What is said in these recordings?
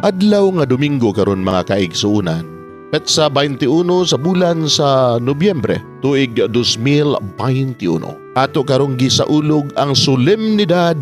Adlaw nga Domingo karon, mga kaigsuonan. Petsa 21 sa bulan sa Nobyembre, tuig 2021. Ato karong gisaulog ang solemnidad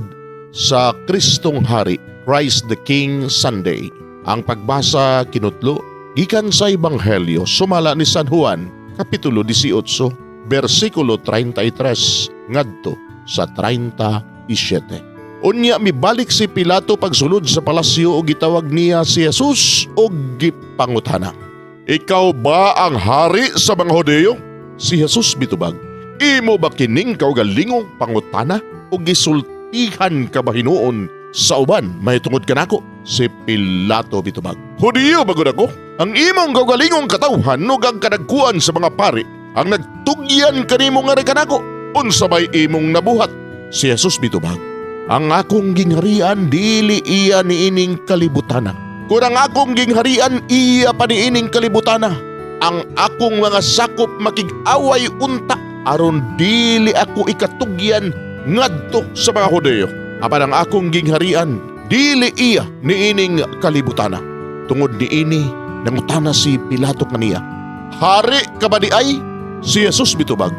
sa Kristong Hari, Christ the King Sunday. Ang pagbasa kinutlo gikan sa Ebanghelyo sumala ni San Juan, kapitulo 18, bersikulo 33 ngadto sa 37. Unya mibalik si Pilato pagsulod sa palasyo ug gitawag niya si Jesus ug gipangutana. "Ikaw ba ang hari sa mga Hudiyo?" Si Jesus mitubag, "Imo ba kining kaugalingong pangutana o gisultihan ka ba hinuon sa uban mahitungod kanako?" Si Pilato mitubag, "Hudiyo ba gud ako? Ang imong kaugalingong katawhan ug ang kadagkuan sa mga pari ang nagtugyan kanimo ngari kanako. Unsa may imong nabuhat?" Si Jesus mitubag, "Ang akong gingharian dili iya niining kalibutana. Kung ang akong gingharian iya pa niining kalibutana, ang akong mga sakop makig-away unta aron dili ako ikatugyan ngadto sa mga Hudiyo. Apan ang akong gingharian dili iya niining kalibutana." Tungod niini, nangutana si Pilato kaniya, "Hari ka ba diay?" Si Jesus mitubag,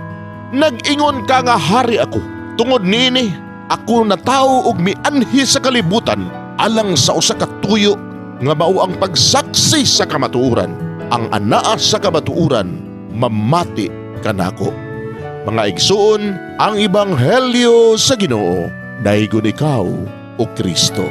"Nag-ingon ka nga hari ako. Tungod niini, ako natawo og mianhi sa kalibutan alang sa usa ka tuyo nga mao ang pagsaksi sa kamatuoran. Ang anaa sa kamatuoran mamati kanako." Mga igsuon, ang ebanghelyo sa Ginoo. Daygon ikaw, o Kristo.